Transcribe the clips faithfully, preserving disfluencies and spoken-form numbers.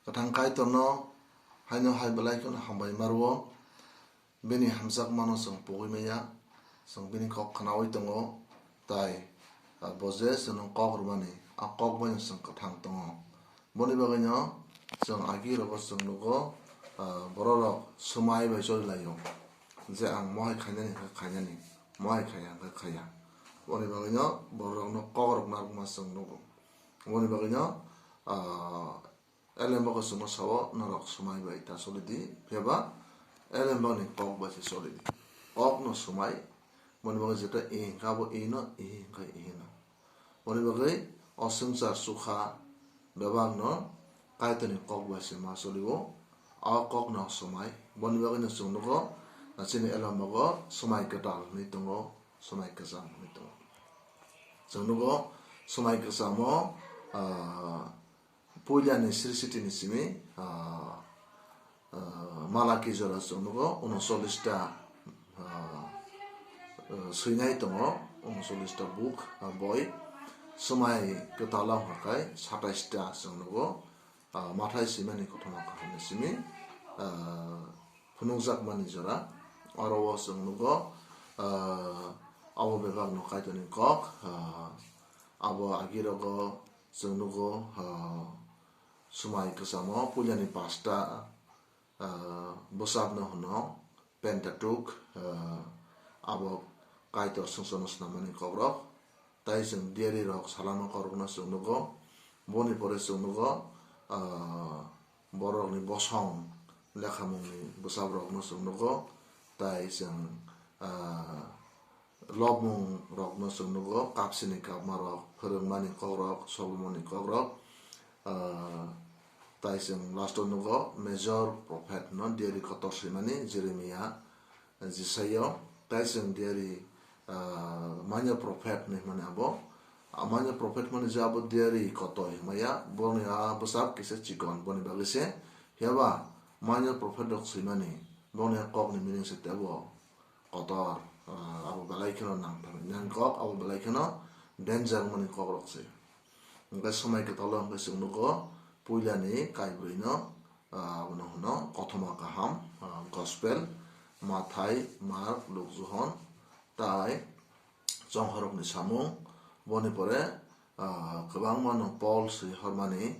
Kwthang Kaitorno haino hai belai kheno hambai ma rwo. Bini hamjakmano chwng pogwi maya, chwng bini kok khnaui tongo, tai, ah, bo je chwngno kok rwmani, a kok baino chwng kwthang tongo. Boni bagwino chwng agi rogo chwng nugo, ah, bororok swmai bai choli laio, je ang mohai khainani hwnkhe khainani, mohai khaiya hwnkhe khaiya. Boni bagwino bororokno kok rok narwkma chwng nugo. Boni bagwino, ah, Elembago chwngno sao, norok swmai bai ta choli di, phiya ba elembani kok bai se choli di. Kokno swmai, boni bagwi jeta i hwnkha abo i no, i hwnkha i no. Boni bagwi o swngchar chukha bebakno Kaitorni kok bai se ma choli o, a kokno swmai. Boni bagwino chwng nugo, chini elembago swmai kwtal hwnwi tongo, swmai kwcham hwnwi tongo. Chwng nugo swmai kwchamo, ah, Puilani Srisitini simi, ah, ah, Malaki jora chwng nugo, unocholish ta, ah, ah, swinai tongo, unocholish ta book, ah, boi. Swmai kwtalo hwnkhe satais ta chwng nugo, ah, Mathai swimani kothoma kahamni simi, ah, phunukjakmani jora. Oro o chwng nugo, ah, abo bebakno Kaitorni kok, ah, abo agirogo chwng nugo, ah, swmai kwchamo puilani pasta, ah, bwsapno hwno Pentateuch, ah, abo Kaitor swngcharno snamani kokrok. Tai chwng diary rok salama kokrokno chwng nugo. Boni pore chwng nugo, ah, borokni bosong lekhamungni bwsaprokno chwng nugo. Tai chwng, ah, lobmung rokno chwng nugo, kapsini kapma rok, phwrwngmani kokrok, solomoni kokrok, ah, tai chwng last o nugo major prophet no diary kotor swimani Jeremiah, Jesaio, tai chwng diary, ah, minor prophet hinwi hwnmani abo. Ah, minor prophet mani je abo diary kotor hwnmaya, boni a bwsap kisa chikon, boni bagwi se, phiya ba minor prophet rok swimani, boni a kokni meaning se tebo. Kotor, ah, abo belai kheno nangthar nang kok, abo belai kheno danger mani kok rok se. Hwnkhe swmai kwtalo hwnkhe chwng nugo puilani kaibrwi no, ah, abono hwno kothoma kaham, ah, gospel, Mathai, Mark, Luk, Johon, tai chonghorokni samung, boni pore, ah, kwbangma no Paul swi hormani,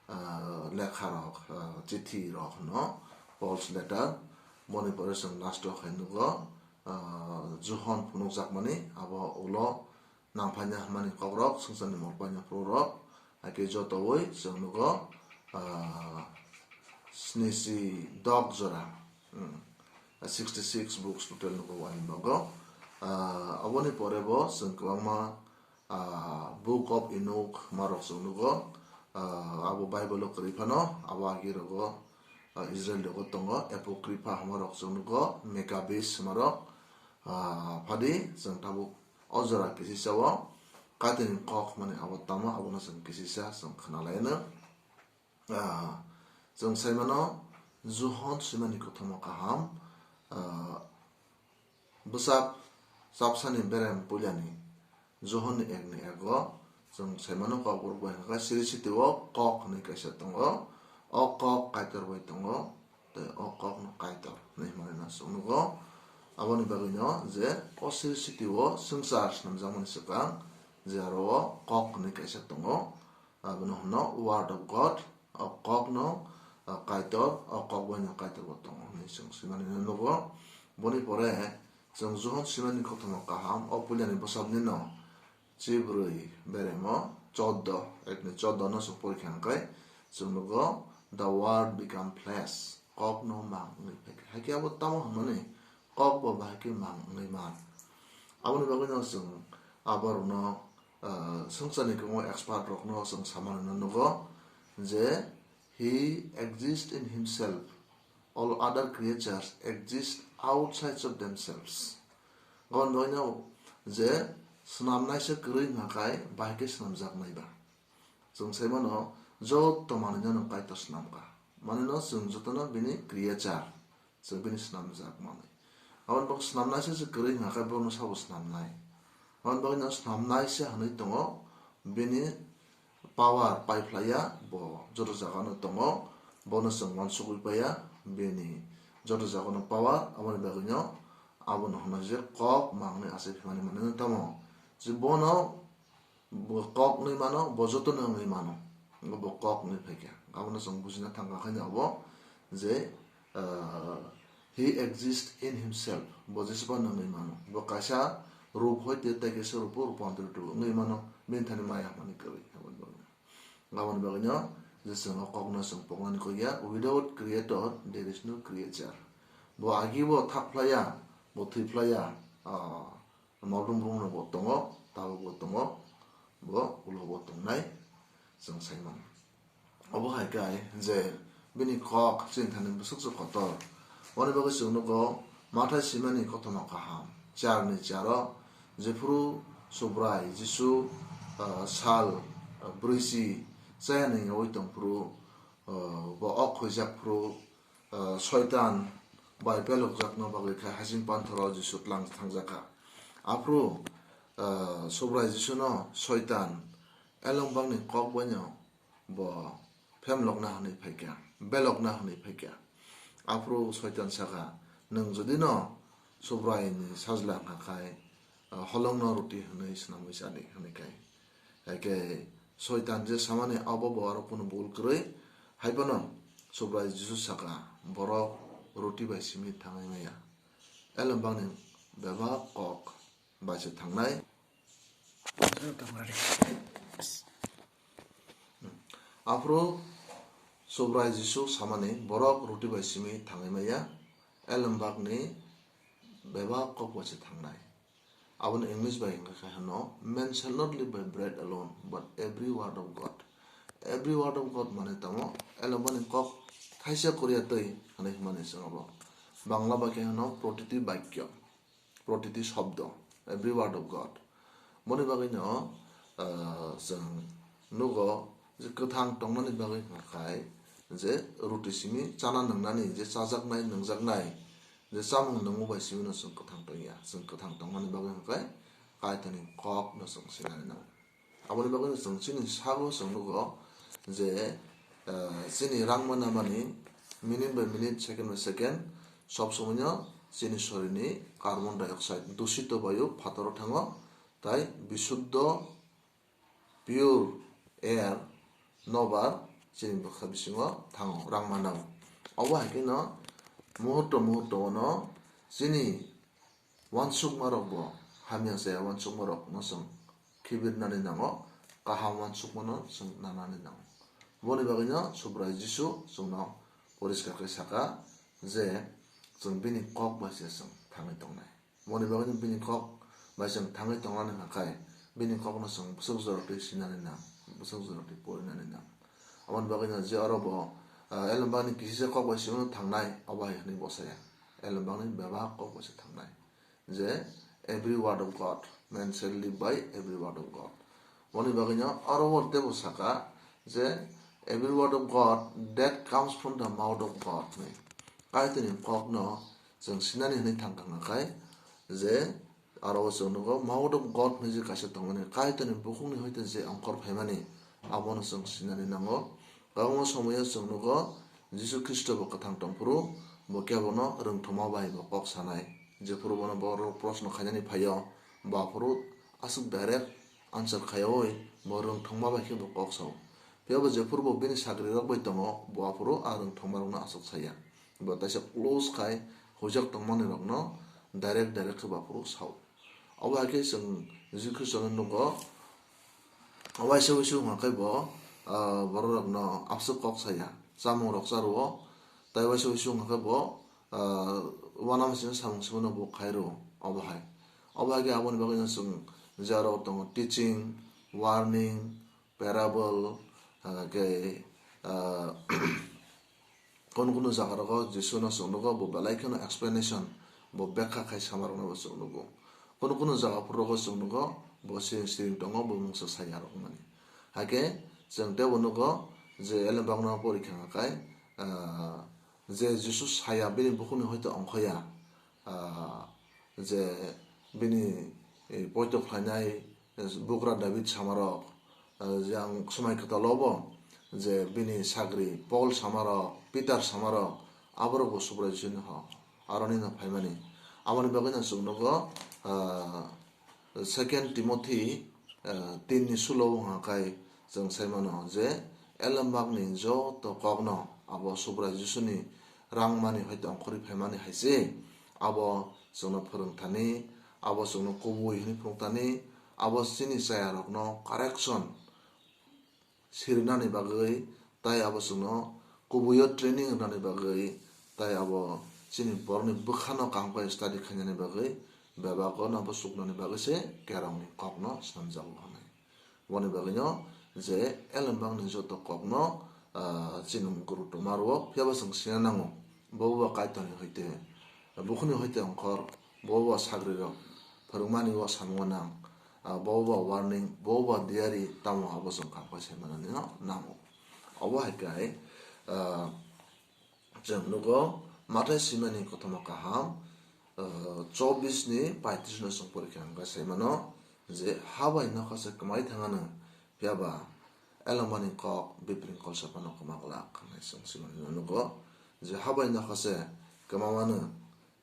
ah, lekha rok, ah, chithi rok hwno Paul's letter. Boni pore chwng last o khai nugo, ah, Johon phunukjakmani abo ulo nangphaina hwnmani kokrok swngcharni morpaino phuru rok, hakhe jotowi chwng nugo, ah, sni si dok jora, hmm, sixty six books total nugo waini bago. Ah, aboni pore bo chwng kwbangma, ah, Book of Enoch marok chwng nugo. Ah, abo Bible o kwrwi phano, abo agi rogo, ah, Israel rogo tongo, Apocrypha hwnmarok chwng nugo, Maccabees hwnmarok. Ah, phadi chwng tabuk o jora kisisa o Kaitorni kok hwnmani abo tamo, abono chwng kisisa chwng khna lai no. Ah, chwng sai mano, Johon swimani kothoma kaham, ah, bwsap chapsani berem puilani Johonni ekni ego chwng sai mano, kokborok bai hwnkha Siri Siti o kok hwnwi kaisa tongo, o kok Kaitor bai tongo, tei o kokno Kaitor hwnwi hwnmani no chwng nugo. Aboni bagwino je o Siri Siti o swngchar swnamjakmani swkang je aro o kok hwnwi kaisa tongo, abono hwno Word of God, o kokno, o Kaitor, o kok baino Kaitor bo tongo hwnwi chwng swimani no nugo. Boni pore chwng Johon swimani kothoma kaham, o puilani bwsapni no chibrwi beremo choddo, ekni choddo no chwng porikha hwnkhe chwng nugo, "The Word become flesh," kokno mang wngwi phaikha. Hakhe abo tamo hwnmani, kok bo bahai khe mang wngwi man. Aboni bagwino chwng aborokno, ah, swngcharni kwbangma expert rokno chwng samani no nugo je, "He exists in himself, all other creatures exist outside of themselves." Aboni bagwino je swnamnaisa kwrwi hwnkhakai bahai khe swnamjaknai ba. Chwng sai mano, joto manwino no Kaitor swnamkha. Manwino chwng jotono bini creature, chwng bini swnamjak manwi. Aboni bagwi swnamnaisa se kwrwi hwnkha khe bono sabo swnamnai. Aboni bagwino swnamnaisa hwnwi tongo, bini power paiphlaiya, bo joto jagano tongo, Bono chwng uansugwi paiya, bini joto jagano power, aboni bagwino abono hwnwi je kok mangni achai phimani manwino tamo. Je bono bo kok wngwi mano, bo jotono wngwi mano, bo kok wngwi phaikha. Abono chwng bujina thangkha, haino abo je, ah, he exists in himself, bo jesubano wngwi mano, bo kaisa rup hoite tei kaisa rupo rupantarit wngwi mano, bini thani maya hwnmani kwrwi. Aboni bagwino je chwng o kokno chwng poknani kok ya, without creator there is no creature. Bo agi bo thak phlaiya, bo thwi phlaiya, ah, mobrum brum no bo tongo, tabuk bo tongo, bo ulo bo tongnai, chwng sai mano. Obo hai khe je bini kok chini thani bwswk se kotor. Aboni bagwi chwng nugo Mathai simani kothoma kaham, charni charo, jephuru Subrai Jisu, ah, sal, ah, brwichi chaya nangyawi tongphuru, ah, bo ok khuijak phuru, ah, Soitan bai belokjakna bagwi khe hasing panthoro Jisu tlang thangjakha. Aphuru, ah, Subrai Jisuno Soitan elongbakni kok baino bo phemlokna hwnwi phaikha, belokna hwnwi phaikha. Aphuru Soitan sakha, "Nwng jodi no Subraini sajla wngkha khai, ah, holongno roti hwnwi swnamwi chadi," hwnwi khai. Hai khe Soitan je samani abo bo aro kunu bul kwrwi, hai phano Subrai Jisu sakha, "Borok roti bai simi thangwi maya, elembakni bebak kok bai se thangnai." Aphuru Subrai Jisu samani, "Borok roti bai simi thangwi maya, elembakni bebak kok bai se thangnai." Aboni English bai hwnka khe hwno, "Man shall not live by bread alone, but every word of God." Every word of God mane tamo, elembakni kok thaisa kwrwi ya twi hwnwi hwnmani chwng abo. Bangla bai khe hwno protiti bakyo, protiti shobdo, every word of God. Boni bagwino, ah, chwng nugo je kwthang tongnani bagwi hwnka khai je roti simi chana nwngnani je chajaknai, nwngjaknai, je chamung nungmung bai simi no chwng kwthang tongya. Chwng kwthang tongmani bagwi hwnkhai Kaitorni kok no chwng sinani nango. Aboni bagwi no chwng chini sago chwng nugo je, eh, chini rang manamani minute by minute, second by second, sob somoi no chini sorini carbon dioxide, dusito bayu phataro thango, tai bisuddho pure air nobar chini bwkha bisingo thango, rang manao. Obo hai kheno muhurto muhurto ono chini uansukmarok bo hamya chaya uansukmarok no chwng khibirnani nango, kaham uansukmano chwng nanani nango. Boni bagwino Subrai Jisu chwngno poriskar khe saka je chwng bini kok bai se chwng thangwi tongnai. Boni bagwino bini kok bai chwng thangwi tongnani hwnkhai, bini kokno chwng bwswk jorotwi sinani nang, bwswk jorotwi porinani nang. Aboni bagwino je oro bo, ah, elembakni kisisa kok bai se thangnai, obo hai hwnwi bo saya. Elembakni bebak kok bai se thangnai. Je every word of God, man shall live by every word of God. Boni bagwino oro bo teibo saka je every word of God that comes from the mouth of God hwnwi. Kaitorni kokno chwng sinani hwnwi thang thang khai je aro o chwng nugo mouth of God hwnwi je kaisa tongmani, Kaitorni bukhukni hoite je ongkhor phaimani, abono chwng sinani nango. Kwbangma somoyo chwng nugo Jisu Khristo bo kwthang tongphuru bo kebono rwngthoma bai bo kok sanai. Jephuru bono borok proshno khainani phaio, bo aphuru aswk direct answer khaiwi bo rwngthoma bai khe bo kok sao. Phiya bo jephuru bo bini sagrirok bai tongo, bo aphuru a rwngthoma rokno aswk saya. Bo teisa close khai huijak tongmani rokno direct direct khe bo aphuru sao. Obo hai khe chwng Jisu Khristono nugo, waisa wuisu hwnka khe bo, ah, borok rokno aswk kok saya, chamung rok cha rwo, tai waisa wuisu hwnka khe bo, ah, uanama simi samung simi no bo khai rwo. Obo hai, obo hai khe aboni bagwi no chwng je aro tongo teaching, warning, parable, ah, khe, ah, kono kono jaga rogo Jisu no chwng nugo, bo belai kheno explanation, bo bekha khai sama rokno bo chwng nugo. Kono kono jaga phuru rogo chwng nugo, bo siring siring tongo, bo mungsa saya rok mani. Hakhe chwng teibo nugo je elembakno porikha khai, ah, je Jisu saya bini bukhukni hoite ongkhoya, ah, je bini, eh, poito khlainai, eh, bugra David samarok, eh, je ang swmai kwtalo bo, je bini sagri Paul samarok, Peter samarok, aborok bo Subrai Jisuni ho, aroni no phaimani. Aboni bagwi no chwng nugo, ah, Second Timothy, ah, tin ni sulo wngkha khai chwng sai mano je elembakni joto kokno abo Subrai Jisuni rangmani hoite ongkhorwi phaimani hai se abo chwngno phwrwng thani, abo chwngno kubui hwnwi phwrwng thani, abo chini chayarokno correction sirinani bagwi, tai abo chwngno kubuio training rwnani bagwi, tai abo chini borokni bwkhano kaham khe study khainani bagwi, bebak-o no bo chuknani bagwi se kerongni kokno swnamjago hwnwi. Boni bagwino je elembakni joto kokno, ah, chini guru tongma rwo, phiya bo chwng sina nango, bo bo Kaitorni hoite, bukhukni hoite ongkhor, bo bo sagrirok phwrwngmani o samungo nang, ah, bo bo warning, bo bo diary tamo abo chwng kha khe sai manani no nango. Obo hai khe, ah, chwng nugo Mathai swimani kothoma kaham, ah, chobbish ni paitris no chwng porikha hwnkhe sai mano je ha bai nokha se kwmai thangano, phiya ba elembakni kok bipring kolsa phano kwma glak hwnwi chwng swimani no nugo je ha bai nokha se kwma mano.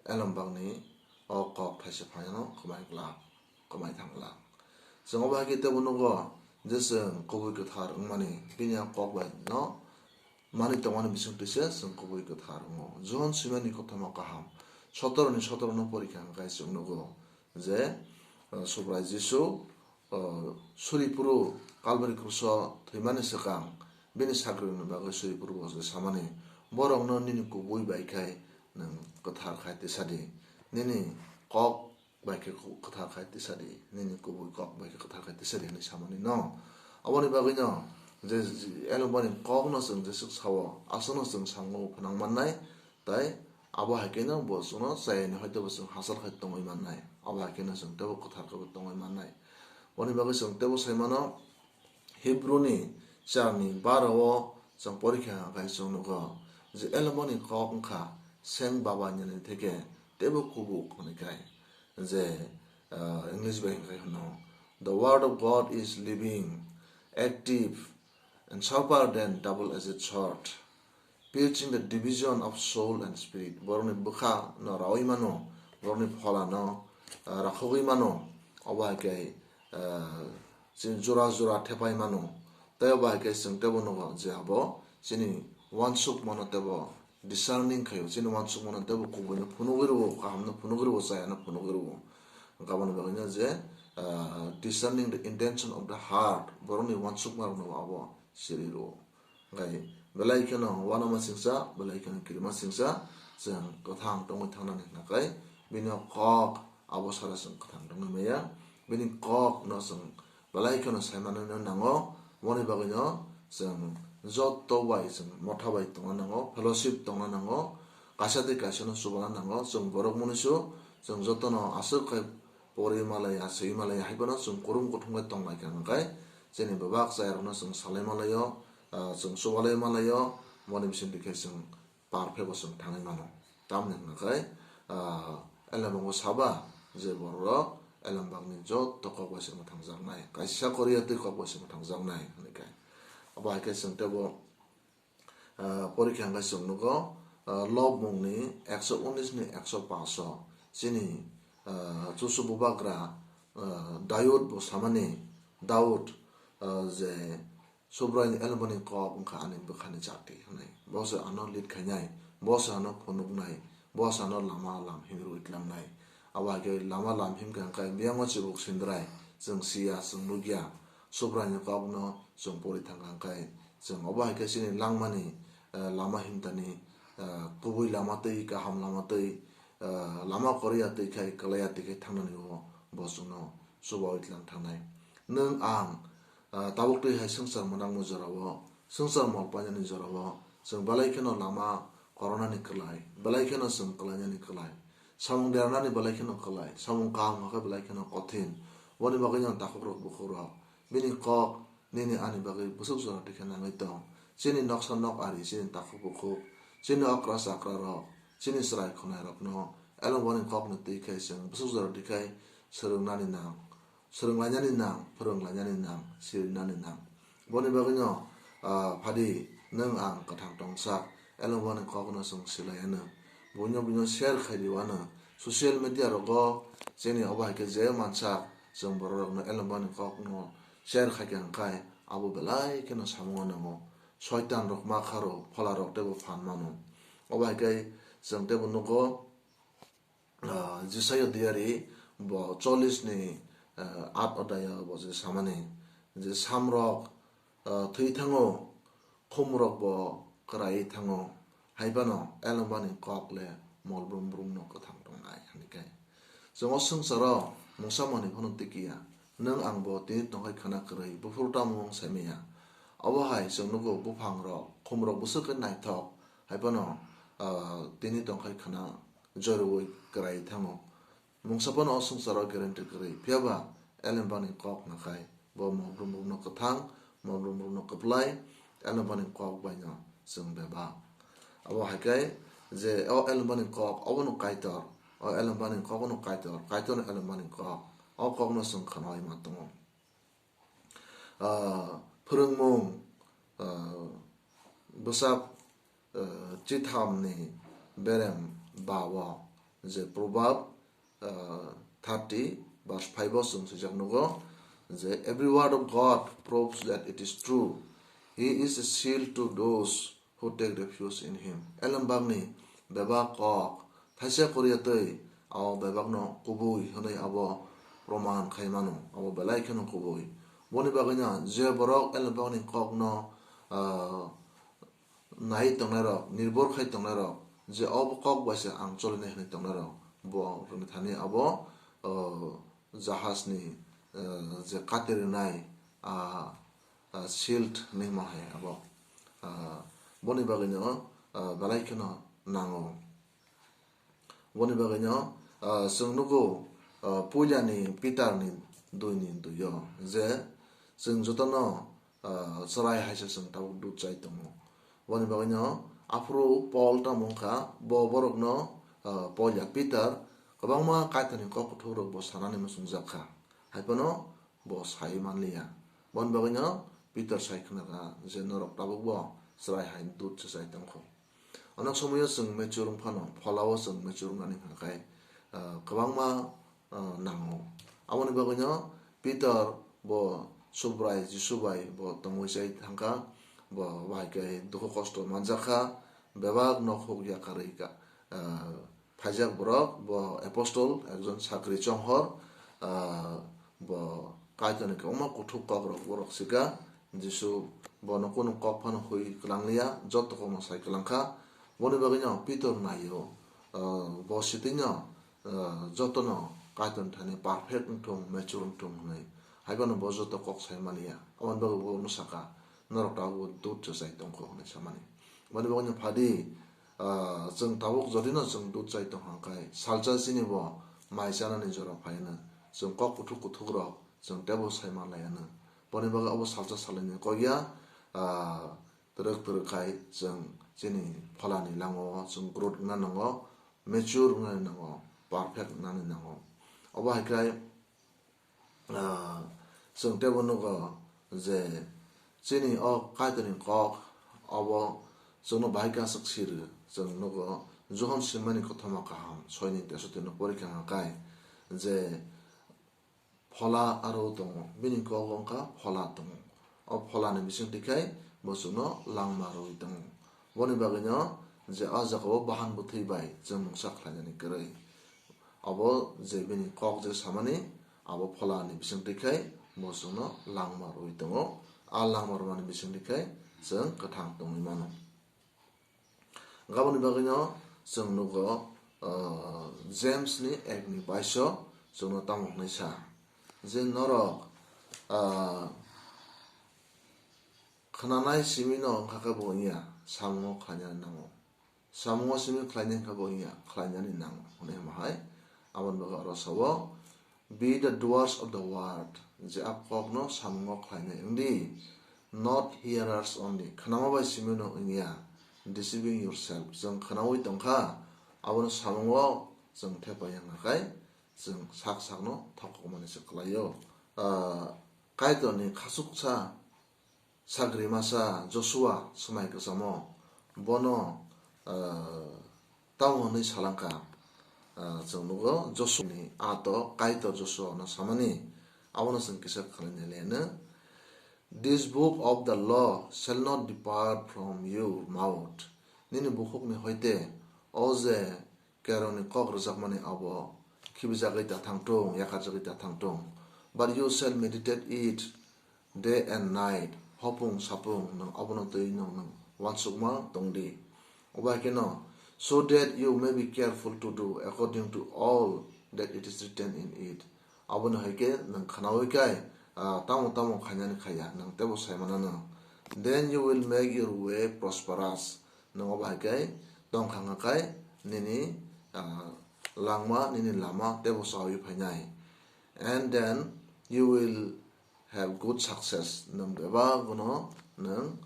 Elembakni o kok thaisa phaiyano kwmai glak, kwmai thang glak. Chwng obo hai khe teibo nugo je chwng kubui kwthar wngmani bini a kok bai no manwi tongmani bisingtwi se chwng kubui kwthar wngo. Johon swimani kothoma kaham sotoro ni sotoro no porikha hwnkhe chwng nugo je, uh, Subrai Jisu, uh, suri phuru Kalbari kruso thwimani swkang bini sakrikni bagwi suri phuru bo se samani, "Borokno nini kubui bai khai nwng kwthar khai tisa di, nini kok bai khe ku-, kwthar khai tisa di, nini kubui kok bai khe kwthar khai tisa di," hwnwi samani no. Aboni bagwi no je, je elembakni kokno chwng jeswk sao, aswkno chwng samung phwnang mannai, tai abo hai kheno bo chwngno chayani hoite bo chwng hachal khai tongwi mannai, abo hai kheno chwng teibo kwthar khe bo tongwi mannai. Boni bagwi chwng teibo sai mano, Hibruni charni baro o chwng porikha hwnkhe chwng nugo je elembakni kok wngkha seng baba hinani theke teibo kubuk hwnwi khai je, ah, English bai hwnkhe hwno, "The word of God is living, active, and sharper than double-edged sword, piercing the division of soul and spirit." Borokni bwkha no rawi mano, borokni phola no, ah, rakhogwi mano, obo hai khe, ah, chini jora jora thepai mano. Tei obo hai khe chwng teibo nugo je abo chini uansukmano teibo discerning khaio, chini uansukmano teibo kubuino phunugwi rwo, kahamno phunugwi rwo, chayano phunugwi rwo. Aboni bagwino je, ah, discerning the intention of the heart, borokni uansukmarokno abo siri rwo. Hwnkhe belai kheno uanama singcha, belai kheno kirima singcha, chwng kwthang tongwi thangnani hwnkhe bini kok abo sara chwng kwthang tongwi maya. Bini kokno chwng belai kheno saimanino nango. Boni bagwino chwng joto bai chwng motha bai tongna nango, fellowship tongna nango, kaisa tei kaisano chubana nango. Chwng borok mwnwisu chwng jotono aswk khai pori malaya, swi malaya, hai phano chwng kurum kuthum khe tong lai kha hwnkhe chini bebak chayarokno chwng salai malaio, ah, chwng chubalai malaio, boni bisingtwi khe chwng perfect bo chwng thangwi mano. Tamni hwnkhe, ah, elembango saba je borok elembakni joto kok bai se mwthangjaknai, kaisa koriya twi kok bai se mwthangjaknai hwnwi khe. Abo hai khe chwng teibo ah, porikha hwnkhe chwng nugo, ah, Lobmungni ekso unis ni ekso paanch o chini, ah, chuchu bubagra, ah, Daud bo samani, Daud, ah, je Subraini elembakni kok wngkha ani bwkhani chati hwnwi. Bo se ano lead khainai, bo se ano phunuknai, bo se ano lama lam himrwi tlangnai. Abo hai khe lama lam himkha hwnkhe biyang o chibuk sindrai, chwng siya, chwng nukya. Subraini kokno chwng pori thangkha hwnkhe chwng obo hai khe chini langmani, eh, lama himtani, eh, kubui lama twi, kaham lama twi, eh, lama koriya twi khai, kwlaiya twi khai thangnani o bo chwngno chubaui tlang thangnai. Nwng ang, eh, tabuk twi hai swngchar mwnangmung jorao, swngchar mol painani jorao chwng belai kheno lama koronani kwlai, belai kheno chwng kwlainani kwlai. Samung dernani belai kheno kwlai, samung kaham hwnkhe belai kheno kothin. Boni bagwino takhukrok bukhukrok, bini kok nini ani bagwi bwswk jora tikhe nangwi tong. Chini noksa nok ari, chini takhuk bukhuk, chini okra chakra rok, chini chwrai khwnai rokno elembakni kokni twi khe chwng bwswk jora tikhe swrwngnani nang, swrwnglainani nang, phwrwnglainani nang, sirinani nang. Boni bagwino, ah, phadi nwng ang kwthang tongsa, Elembani kokno chwng silai hwno. Buino buino share khai di uano. Social media rogo chini obo hai khe je mansa chwng borok rokno Elembani kokno share khai khe hwnkhai abo belai kheno samungo nango. Soitan rok ma kharo, phola rok teibo phan mano. Obo hai khe chwng teibo nugo, ah, Jisai Diary bo chollish ni, ah, at odaya bo je samani je samrok, ah, thwi thango, khumrok bo kwraiwi thango, hai phano Elembani kok le mol brum brum no kwthang tongnai hwnwi khe. Chwng o swngcharo mungsa manwi phano tikiya, nwng ang bo tini tongkhai khwna kwrwi, buphuru tamo wng saimaya. Obo hai chwng nugo buphang rok, khumrok bwswk khe naithok, hai phano, ah, tini tongkhai khwna jorwi kwraiwi thango. Mungsa phano o swngcharo guarantee kwrwi, phiyaba Elembani kok nakhai bo mol brum brum no kwthang, mol brum brum no kwplai, Elembani kok bai no chwng bebak. Abo hai khe je o Elembani kok obo no Kaitor, o Elembani kok no Kaitor, Kaitor no Elembani kok, o kok no chwng khwnaui ma tongo. Ah, phwrwngmung, ah, bwsap, ah, chitham ni berem ba o je Proverb, ah, thirty verse five o chwng swijak nugo je, "Every word of God proves that it is true. He is a shield to those who take refuge in him." Elembakni bebak kok thaisa koriya tei abo bebakno kubui hwnwi abo proman khai mano, abo belai kheno kubui. Boni bagwino je borok Elembakni kokno, ah, nai tongnairok, nirbor khai tongnairok, je obo kok bai se ang cholinai hwnwi tongnairok, bo rwngthani abo, ah, jahajni, ah, je kati rwnai, ah, ah, shield hinwi ma hai abo. Ah, boni bagwino, ah, belai kheno nango. Boni bagwino, ah, chwng nugo, ah, puilani Peter ni dui ni dui o je chwng jotono, ah, chwrai hai se chwng tabuk dut chai tongo. Boni bagwino aphuru Paul tamo wngkha, bo borokno, ah, Paul ya Peter kwbangma Kaitorni kok kuthukrok bo sanani muchungjak kha. Hai phano bo sai manliya. Boni bagwino Peter sai khna kha je norok tabukbo chwrai hai dut se chai tongkho. Onek somoyo chwng mature wng phano, pholao chwng mature wngnani hwnkhai, ah, kwbangma, ah, nango. Aboni bagwino Peter bo Subrai Jisu bai bo tongwi chai thangkha, bo bahai khe dukhu kosto manjakha, bebak nok huk yakarwi ka, ah, phaijak borok, bo apostle, ekjon sakri chonghor, ah, bo Kaitorni kwbangma kuthuk kokrok borok sika, Jisu bono kunu kok phano hui kwlangliya, joto kokno sai kwlangkha. Boni bagwino Pitor naio, ah, bo sitwino, ah, jotono Kaitorni thani perfect wngthung, mature wngthung hwnwi. Hai phano bo joto kok sai maliya. Aboni bagwi bo no saka, "Norok tabuk dut se chai tongkho," hwnwi samani. Boni bagwino phadi, ah, chwng tabuk jodino chwng dut chai tong hwnkhai, salsa chini bo mai chanani jora phaino chwng kok kuthuk kuthuk rok chwng teibo sai manlaiano. Boni bagwi obo salsa salaini kok ya, ah, twrwk twrwk khai chwng chini pholani langmao chwng growth wngna nango, mature wngnani nango, perfect wngnani nango. Obo hai khe, ah, chwng teibo nugo je chini o Kaitorni kok obo chwngno bahai khe aswk sirwi. Chwng nugo Johon simani kothoma kaham soini teso tino porikha hwnkhai je phola aro tongo, bini kok wngkha phola tongo. O pholani bisingtwi khai bo chwngno langma rwui tongo. Boni bagwino je o jagao bahan bwthwi bai chwng mungsa khlainani kwrwi. Abo je bini kok je samani, abo pholani bisingtwi khai bo chwngno langma rwui tongo. A langma rwmani bisingtwi khai chwng kwthang tongwi mano. Aboni bagwino chwng nugo, ah, James ni ek ni baiso chwngno tamo hwnwi sa je norok, ah, khnanai simino wngkha khe bo wngya, samungo khlainani nango. Samungo simi khlainai wngkha bo wngya, khlainani nango hwnwi hwnba hai. Aboni bagwi oro sao, "Be the doers of the word," je a kokno samungo khlainai wngdi, "not hearers only," khnama bai simino wngya, "deceiving yourself." Chwng khnaui tongkha, abono samungo chwng thepai wngkha khai, chwng sak sakno thokokmani se kwlaio. Ah, Kaitorni khasuksa sagri masa Joshua swmai kwchamo bono, ah, tamo hwnwi salangkha. Ah, chwng nugo Joshua ni ato Kaitor Joshua no samani, abono chwng kisa khlainai le hwno, "This book of the law shall not depart from your mouth." Nini bukhukni hoite o je kerongni kok rwjakmani abo khibijagwi ta thangthung, yakarjagwi ta thangthung. "But you shall meditate it day and night." Hopung sapung nwng abono twi nwng, nwng uansukma tongdi. Obo hai kheno, "So that you may be careful to do according to all that it is written in it." Abono hai khe nwng khnaui kai, ah, tamo tamo khainani khaiya, nwng teibo sai mananw. "Then you will make your way prosperous." Nwng obo hai khe tongkha wngkha kai nini, ah, langma, nini lama teibo chaui phainai. "And then you will have good success." Nwng bebak bono nwng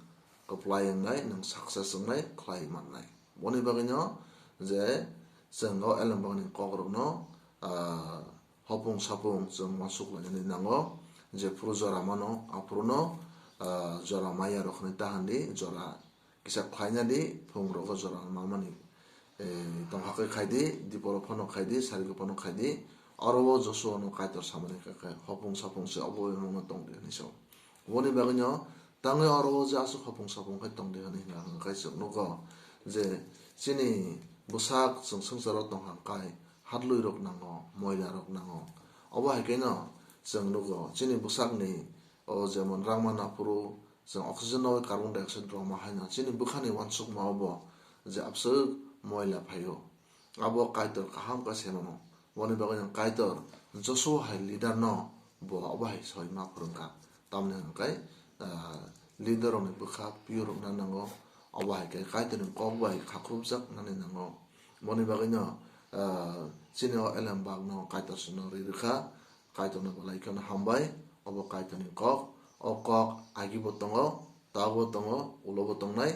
kwplai wngnai, nwng success wngnai, khlai mannai. Boni bagwino je chwng o elembakni kokrokno, ah, hopung sapung chwng uansuk lainani nango, jephuru jora mano, aphuruno, ah, jora maya rok hwnwi ta hwn di, jora kisa khlaina di, phung rogo jora mamani, eh, tongkha khe khai di, diporo phano khai di, sari phano khai di, oro o Joshua no Kaitor samani khe, khe hopung sapung se obo bai mano tong di hwnwi sao. Boni bagwino tangwi oro o je aswk hopung sapung khai tong di hwnwi hwnka hwnka khai chwng nugo je chini bwsak chwng swngcharo tong hang kai hatlwi rok nango, moila rok nango. Obo hai khe no chwng nugo chini bwsakni o jemon rangma naphuru, chwng oxygen no carbon dioxide rwma haino chini bwkhani uansukma o bo je abswk moila phaio, abo Kaitor kaham khe se mano. Boni bagwi no Kaitor Joshua hai leader no bo abo hai soi ma phwrwngkha. Tamni hwnkhai, ah, leader rokni bwkha piyo rwna nango, abo hai khe Kaitorni kok bai khakrupjak nani nango. Boni bagwi no, ah, chini o elembak no Kaitor se no ri rwkha. Kaitorno belai kheno hambai, obo Kaitorni kok. O kok agibo tongo, tabukbo tongo, ulobo tongnai.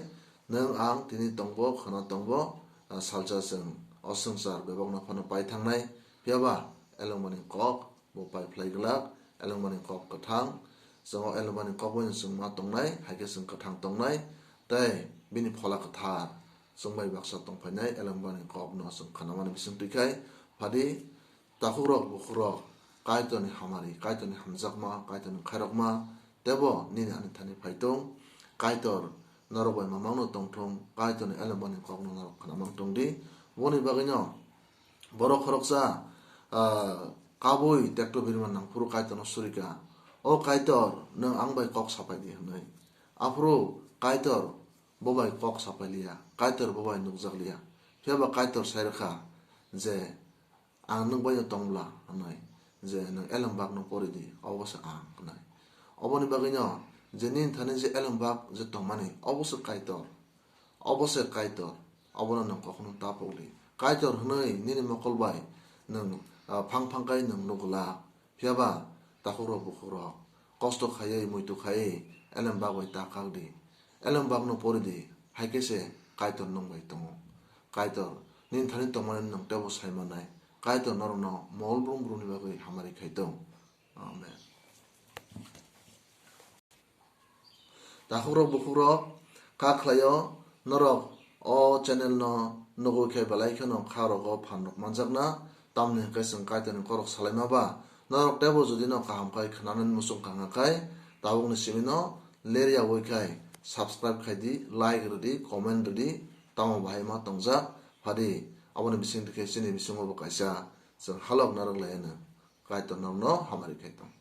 Nwng ang tini tongbo, khwna tongbo, ah, salsa chwng o swngchar bebakno phano pai thangnai. Phiyaba elengmani kok bo pai phlai glak, elengmani kok kwthang. Chwng o elengmani kok bai chwng ma tongnai, hai khe chwng kwthang tongnai. Tei bini phola kwthar chwng bai baksa tong phainai, elengmani kokno chwng khwnamani bising twi khai phadi. Takhukrok bukhukrok, Kaitorni hamari, Kaitorni hamjakma, Kaitorni khairokma teibo nini ani thani phai tong. Kaitor norok bai mamangno tong thung, Kaitorni elembani kokno norok khwnamang tong di. Boni bagwino borok khoroksa, ah, kabui tekto birman nang phuru Kaitorno surika, "O Kaitor, nwng ang bai kok sapai di," hwnwi. Aphuru Kaitor bo bai kok sapai liya, Kaitor bo bai nukjak liya. Phiyaba Kaitor sai rwkha je, "Ang nwng bai no tong bla," hwnwi, je, "Nwng elembakno pori di, obo se ang," hwnwi. Oboni bagwino je nini thani je elembak je tongmani, obo se Kaitor, obo se Kaitor, obono nwng kokno ta pok di. Kaitor hwnwi nini mokol bai nwng, ah, phang phang kai nwng nugula. Phiyaba takhukrok bukhukrok kosto khaiwi, muitu khaiwi elembak bai ta kak di. Elembakno pori di, hai khe se Kaitor nwng bai tongo. Kaitor nini thani tongmani nwng teibo sai mannai. Kaitor norokno mol brum brumni bagwi hamari khai tong. Amen. Takhukrok bukhukrok, kha khlaio, norok o channel no nugwi khe belai kheno kha rogo phan rok manjakna, tamni hwnkhe chwng Kaitorni korok salaima ba, norok teibo jodi no kaham khai khwnanani muchung kha wngkha khai, tabukni simi no lerya wi khai subscribe khai di, like rw di, comment rw di, tamo bahai ma tongjak phadi, aboni bising twi khe chini bisingo bo kaisa chwng halok narwk lai anw, Kaitor norokno hamari khai tong.